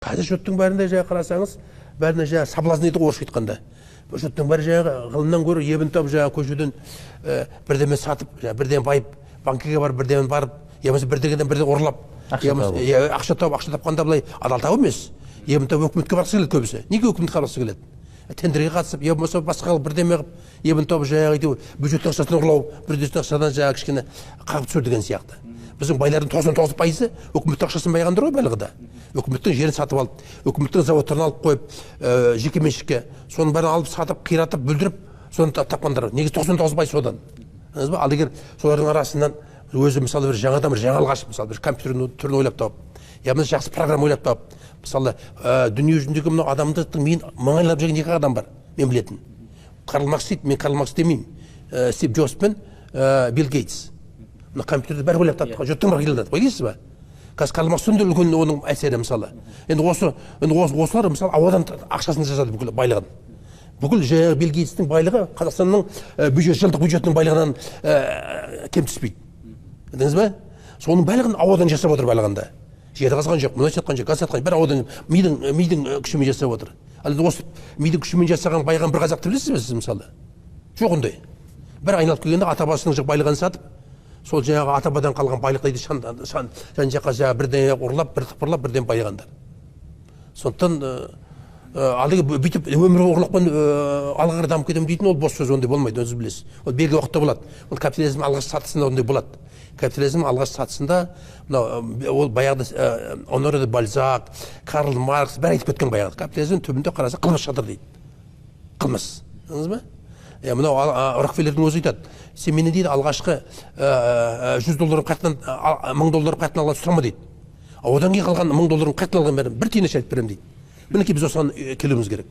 Қазір жұрттың бәрінде жаңағы қарасаңыз, бәріне жаңағы соблазн дейді ғой орысша айтқанда. Жұрттың бәрі жаңағы ғылымнан гөрі ебін тауып, жаңағы көшеден бірдеме сатып, жаңағы бірдеме байып, банкіге барып, бірдеме барып, я болмаса бірдеңеден бірдеңе ұрлап, ақша тауып, ақша тапқанда былай адал тауып емес. Ебін тауып өкіметке барғысы келеді көбісі. Неге өкіметке барғысы келеді? Тендерге қатысып, я болмаса басқа бірдеме қылып, ебін тауып жаңағы әйтеуір бюджеттің ақшасын ұрлау, бюджеттің ақшадан жаңағы кішкене қағып түсу деген сияқты. Біздің байлардың 99%-ы өкіметтің ақшасын байғандар ғой барлығы да. Өкіметтің жерін сатып алып, өкіметтің заводтарын алып қойып, жеке меншікке, соның бәрін алып сатып, қиратып, бүлдіріп, соны тапқандар. Негізі 99% содан. Көрдіңіз ба? Ал егер солардың арасынан өзі мысалы бір жаңадан бір жаңалық ашып, мысалы бір компьютердің түрін ойлап тауып, я болмаса жақсы программа ойлап тауып, мысалы, дүние жүзіндегі мынау адамдықтың миын маңайлап жүрген екі адам бар, мен білетін. Карл Маркс дейді, мен Карл Маркс демеймін. Стив Джобс пен Билл Гейтс. Мына компьютерді бәрі ойлап тапты, жұрттың бәрі келеді, ойлайсыз ба? Қазір Карл Маркстың да үлкен оның әсері мысалы. Енді осылар мысалы ауадан ақшасын жасады бүкіл байлығын. Бүкіл жаңағы Билл Гейтстің байлығы Қазақстанның бюджет, жылдық бюджетінің байлығынан кем түспейді. Білдіңіз бе? Соның барлығын ауадан жасап отыр барлығында. Жерді қазған жоқ, мұнай сатқан жоқ, газ сатқан жоқ, бәрі ауадан мидың күшімен жасап отыр. Ал енді осы мидың күшімен жасаған байыған бір қазақты білесіз бе сіз мысалы? Жоқ ондай. Бір айналып келгенде ата-бабасының жоқ байлығын сатып, сол жаңағы ата-бабадан қалған байлықты жан жаққа жаңағы бірдеңе ұрлап, бір тыпырлап, бірден байығандар. Сондықтан ал егер бүйтіп өмір ұрлықпен алға қарай дамып кетемін дейтін ол бос сөз, ондай болмайды, өзіңіз білесіз. Ол белгілі уақытта болады. Ол капитализм алғашқы сатысында ондай болады. Капитализм алғашқы сатысында мынау, ол баяғыда Оноре де Бальзак, Карл Маркс бәрі айтып кеткен баяғыда. Капитализм түбінде қараса қылмыс жатыр дейді. Қылмыс. Көрдіңіз бе? Мынау Рокфеллердің өзі айтады. Сен менен дейді алғашқы жүз доллар қайтадан, мың доллар қайтадан алған сұрама дейді. Одан кейін қалған мың долларын қайтадан алған бәрін бір тиын ақша айтып беремін дейді. Мінекей біз осыған келуіміз керек.